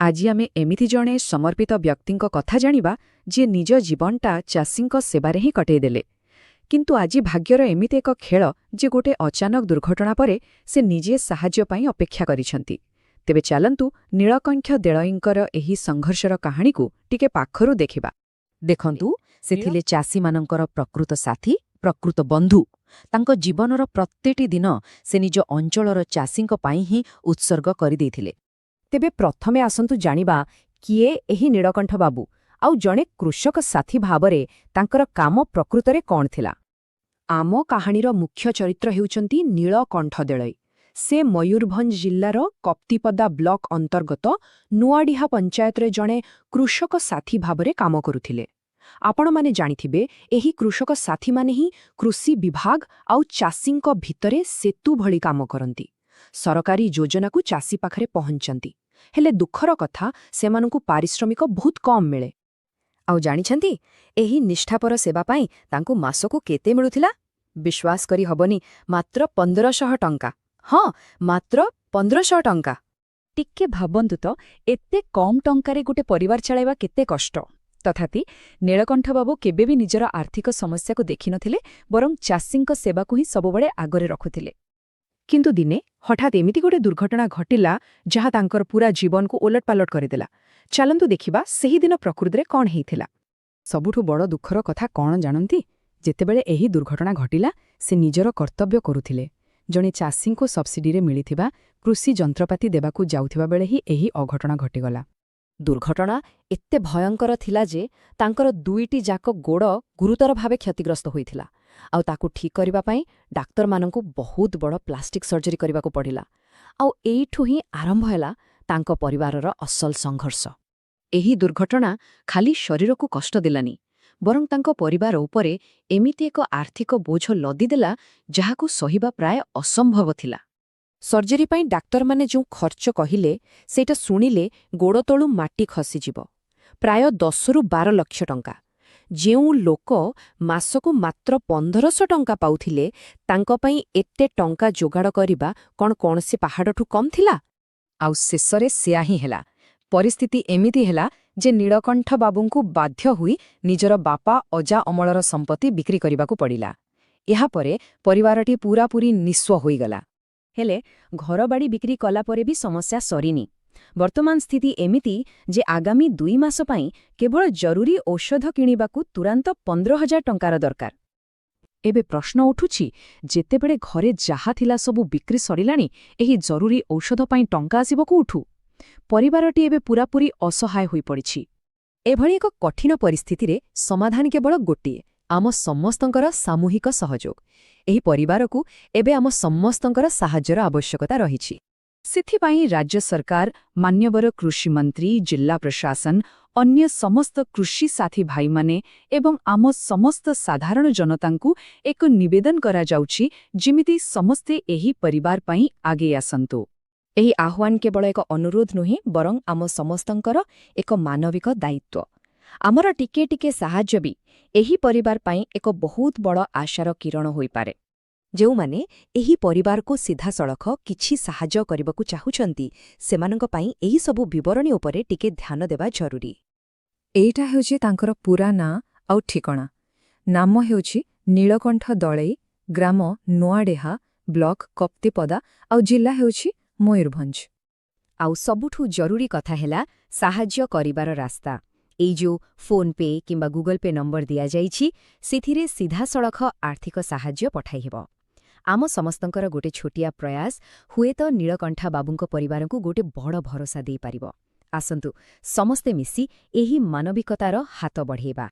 ଆଜି ଆମେ ଏମିତି ଜଣେ ସମର୍ପିତ ବ୍ୟକ୍ତିଙ୍କ କଥା ଜାଣିବା, ଯିଏ ନିଜ ଜୀବନଟା ଚାଷୀଙ୍କ ସେବାରେ ହିଁ କଟେଇଦେଲେ। କିନ୍ତୁ ଆଜି ଭାଗ୍ୟର ଏମିତି ଏକ ଖେଳ ଯେ ଗୋଟେ ଅଚାନକ ଦୁର୍ଘଟଣା ପରେ ସେ ନିଜେ ସାହାଯ୍ୟ ପାଇଁ ଅପେକ୍ଷା କରିଛନ୍ତି। ତେବେ ଚାଲନ୍ତୁ, ନୀଳକଣ୍ଠ ଦେଳଇଙ୍କର ଏହି ସଂଘର୍ଷର କାହାଣୀକୁ ଟିକେ ପାଖରୁ ଦେଖିବା। ଦେଖନ୍ତୁ, ସେ ଥିଲେ ଚାଷୀମାନଙ୍କର ପ୍ରକୃତ ସାଥୀ, ପ୍ରକୃତ ବନ୍ଧୁ। ତାଙ୍କ ଜୀବନର ପ୍ରତ୍ୟେକଟି ଦିନ ସେ ନିଜ ଅଞ୍ଚଳର ଚାଷୀଙ୍କ ପାଇଁ ହିଁ ଉତ୍ସର୍ଗ କରିଦେଇଥିଲେ। ତେବେ ପ୍ରଥମେ ଆସନ୍ତୁ ଜାଣିବା, କିଏ ଏହି ନୀଳକଣ୍ଠ ବାବୁ ଆଉ ଜଣେ କୃଷକ ସାଥୀ ଭାବରେ ତାଙ୍କର କାମ ପ୍ରକୃତରେ କ'ଣ ଥିଲା। ଆମ କାହାଣୀର ମୁଖ୍ୟ ଚରିତ୍ର ହେଉଛନ୍ତି ନୀଳକଣ୍ଠ ଦେଳଇ। ସେ ମୟୂରଭଞ୍ଜ ଜିଲ୍ଲାର କପ୍ତିପଦା ବ୍ଲକ ଅନ୍ତର୍ଗତ ନୂଆଡିହା ପଞ୍ଚାୟତରେ ଜଣେ କୃଷକ ସାଥୀ ଭାବରେ କାମ କରୁଥିଲେ। ଆପଣମାନେ ଜାଣିଥିବେ, ଏହି କୃଷକ ସାଥୀମାନେ ହିଁ କୃଷି ବିଭାଗ ଆଉ ଚାଷୀଙ୍କ ଭିତରେ ସେତୁ ଭଳି କାମ କରନ୍ତି, ସରକାରୀ ଯୋଜନାକୁ ଚାଷୀ ପାଖରେ ପହଞ୍ଚନ୍ତି। ହେଲେ ଦୁଃଖର କଥା, ସେମାନଙ୍କୁ ପାରିଶ୍ରମିକ ବହୁତ କମ୍ ମିଳେ। ଆଉ ଜାଣିଛନ୍ତି, ଏହି ନିଷ୍ଠାପର ସେବା ପାଇଁ ତାଙ୍କୁ ମାସକୁ କେତେ ମିଳୁଥିଲା? ବିଶ୍ୱାସ କରି ହବନି, ମାତ୍ର 1500 ଟଙ୍କା। ହଁ, ମାତ୍ର 1500 ଟଙ୍କା। ଟିକେ ଭାବନ୍ତୁ ତ, ଏତେ କମ୍ ଟଙ୍କାରେ ଗୋଟେ ପରିବାର ଚଳାଇବା କେତେ କଷ୍ଟ। ତଥାପି ନୀଳକଣ୍ଠ ବାବୁ କେବେ ବି ନିଜର ଆର୍ଥିକ ସମସ୍ୟାକୁ ଦେଖିନଥିଲେ, ବରଂ ଚାଷୀଙ୍କ ସେବାକୁ ହିଁ ସବୁବେଳେ ଆଗରେ ରଖୁଥିଲେ। କିନ୍ତୁ ଦିନେ ହଠାତ୍ ଏମିତି ଗୋଟେ ଦୁର୍ଘଟଣା ଘଟିଲା, ଯାହା ତାଙ୍କର ପୁରା ଜୀବନକୁ ଓଲଟପାଲଟ କରିଦେଲା। ଚାଲନ୍ତୁ ଦେଖିବା, ସେହିଦିନ ପ୍ରକୃତିରେ କ'ଣ ହେଇଥିଲା। ସବୁଠୁ ବଡ଼ ଦୁଃଖର କଥା କ'ଣ ଜାଣନ୍ତି? ଯେତେବେଳେ ଏହି ଦୁର୍ଘଟଣା ଘଟିଲା, ସେ ନିଜର କର୍ତ୍ତବ୍ୟ କରୁଥିଲେ। ଜଣେ ଚାଷୀଙ୍କୁ ସବସିଡିରେ ମିଳିଥିବା କୃଷି ଯନ୍ତ୍ରପାତି ଦେବାକୁ ଯାଉଥିବା ବେଳେ ହିଁ ଏହି ଅଘଟଣ ଘଟିଗଲା। ଦୁର୍ଘଟଣା ଏତେ ଭୟଙ୍କର ଥିଲା ଯେ ତାଙ୍କର ଦୁଇଟି ଯାକ ଗୋଡ଼ ଗୁରୁତର ଭାବେ କ୍ଷତିଗ୍ରସ୍ତ ହୋଇଥିଲା ଆଉ ତାକୁ ଠିକ୍ କରିବା ପାଇଁ ଡାକ୍ତରମାନଙ୍କୁ ବହୁତ ବଡ଼ ପ୍ଲାଷ୍ଟିକ୍ ସର୍ଜରୀ କରିବାକୁ ପଡ଼ିଲା। ଆଉ ଏଇଠୁ ହିଁ ଆରମ୍ଭ ହେଲା ତାଙ୍କ ପରିବାରର ଅସଲ ସଂଘର୍ଷ। ଏହି ଦୁର୍ଘଟଣା ଖାଲି ଶରୀରକୁ କଷ୍ଟ ଦେଲାନି, ବରଂ ତାଙ୍କ ପରିବାର ଉପରେ ଏମିତି ଏକ ଆର୍ଥିକ ବୋଝ ଲଦିଦେଲା, ଯାହାକୁ ସହିବା ପ୍ରାୟ ଅସମ୍ଭବ ଥିଲା। ସର୍ଜରୀ ପାଇଁ ଡାକ୍ତରମାନେ ଯେଉଁ ଖର୍ଚ୍ଚ କହିଲେ, ସେଇଟା ଶୁଣିଲେ ଗୋଡ଼ ତଳୁ ମାଟି ଖସିଯିବ। ପ୍ରାୟ 10ରୁ 12 ଲକ୍ଷ ଟଙ୍କା। ଯେଉଁ ଲୋକ ମାସକୁ ମାତ୍ର 1500 ଟଙ୍କା ପାଉଥିଲେ, ତାଙ୍କ ପାଇଁ ଏତେ ଟଙ୍କା ଯୋଗାଡ଼ କରିବା କ'ଣ କୌଣସି ପାହାଡ଼ଠୁ କମ୍ ଥିଲା? ଆଉ ଶେଷରେ ସେୟା ହିଁ ହେଲା। ପରିସ୍ଥିତି ଏମିତି ହେଲା ଯେ ନୀଳକଣ୍ଠ ବାବୁଙ୍କୁ ବାଧ୍ୟ ହୋଇ ନିଜର ବାପା ଅଜା ଅମଳର ସମ୍ପତ୍ତି ବିକ୍ରି କରିବାକୁ ପଡ଼ିଲା। ଏହାପରେ ପରିବାରଟି ପୂରାପୂରି ନିଃସ୍ୱ ହୋଇଗଲା। ହେଲେ ଘରବାଡ଼ି ବିକ୍ରି କଲା ପରେ ବି ସମସ୍ୟା ସରିନି। ବର୍ତ୍ତମାନ ସ୍ଥିତି ଏମିତି ଯେ ଆଗାମୀ 2 ମାସ ପାଇଁ କେବଳ ଜରୁରୀ ଔଷଧ କିଣିବାକୁ ତୁରନ୍ତ 15,000 ଟଙ୍କାର ଦରକାର। ଏବେ ପ୍ରଶ୍ନ ଉଠୁଛି, ଯେତେବେଳେ ଘରେ ଯାହା ଥିଲା ସବୁ ବିକ୍ରି ସରିଲାଣି, ଏହି ଜରୁରୀ ଔଷଧ ପାଇଁ ଟଙ୍କା ଆସିବ କୋଉଠୁ? ପରିବାରଟି ଏବେ ପୂରାପୂରି ଅସହାୟ ହୋଇପଡ଼ିଛି। ଏଭଳି ଏକ କଠିନ ପରିସ୍ଥିତିରେ ସମାଧାନ କେବଳ ଗୋଟିଏ, ଆମ ସମସ୍ତଙ୍କର ସାମୂହିକ ସହଯୋଗ। ଏହି ପରିବାରକୁ ଏବେ ଆମ ସମସ୍ତଙ୍କର ସାହାଯ୍ୟର ଆବଶ୍ୟକତା ରହିଛି। ସେଥିପାଇଁ ରାଜ୍ୟ ସରକାର, ମାନ୍ୟବର କୃଷିମନ୍ତ୍ରୀ, ଜିଲ୍ଲା ପ୍ରଶାସନ, ଅନ୍ୟ ସମସ୍ତ କୃଷି ସାଥୀ ଭାଇମାନେ ଏବଂ ଆମ ସମସ୍ତ ସାଧାରଣ ଜନତାଙ୍କୁ ଏକ ନିବେଦନ କରାଯାଉଛି, ଯେମିତି ସମସ୍ତେ ଏହି ପରିବାର ପାଇଁ ଆଗେଇ ଆସନ୍ତୁ। ଏହି ଆହ୍ୱାନ କେବଳ ଏକ ଅନୁରୋଧ ନୁହେଁ, ବରଂ ଆମ ସମସ୍ତଙ୍କର ଏକ ମାନବିକ ଦାୟିତ୍ୱ। ଆମର ଟିକେ ଟିକେ ସାହାଯ୍ୟ ବି ଏହି ପରିବାର ପାଇଁ ଏକ ବହୁତ ବଡ଼ ଆଶାର କିରଣ ହୋଇପାରେ। ଯେଉଁମାନେ ଏହି ପରିବାରକୁ ସିଧାସଳଖ କିଛି ସାହାଯ୍ୟ କରିବାକୁ ଚାହୁଁଛନ୍ତି, ସେମାନଙ୍କ ପାଇଁ ଏହିସବୁ ବିବରଣୀ ଉପରେ ଟିକେ ଧ୍ୟାନ ଦେବା ଜରୁରୀ। ଏଇଟା ହେଉଛି ତାଙ୍କର ପୁରା ନାଁ ଆଉ ଠିକଣା। ନାମ ହେଉଛି ନୀଳକଣ୍ଠ ଦଳେଇ, ଗ୍ରାମ ନୂଆଡେହା, ବ୍ଲକ କପ୍ତିପଦା ଆଉ ଜିଲ୍ଲା ହେଉଛି ମୟୂରଭଞ୍ଜ। ଆଉ ସବୁଠୁ ଜରୁରୀ କଥା ହେଲା ସାହାଯ୍ୟ କରିବାର ରାସ୍ତା। ଏଇ ଯୋଉ ଫୋନ୍ ପେ କିମ୍ବା ଗୁଗଲ ପେ ନମ୍ବର ଦିଆଯାଇଛି, ସେଥିରେ ସିଧାସଳଖ ଆର୍ଥିକ ସାହାଯ୍ୟ ପଠାଇହେବ। ଆମ ସମସ୍ତଙ୍କର ଗୋଟେ ଛୋଟିଆ ପ୍ରୟାସ ହୁଏତ ନୀଳକଣ୍ଠ ବାବୁଙ୍କ ପରିବାରକୁ ଗୋଟେ ବଡ଼ ଭରସା ଦେଇପାରିବ। ଆସନ୍ତୁ, ସମସ୍ତେ ମିଶି ଏହି ମାନବିକତାର ହାତ ବଢ଼େଇବା।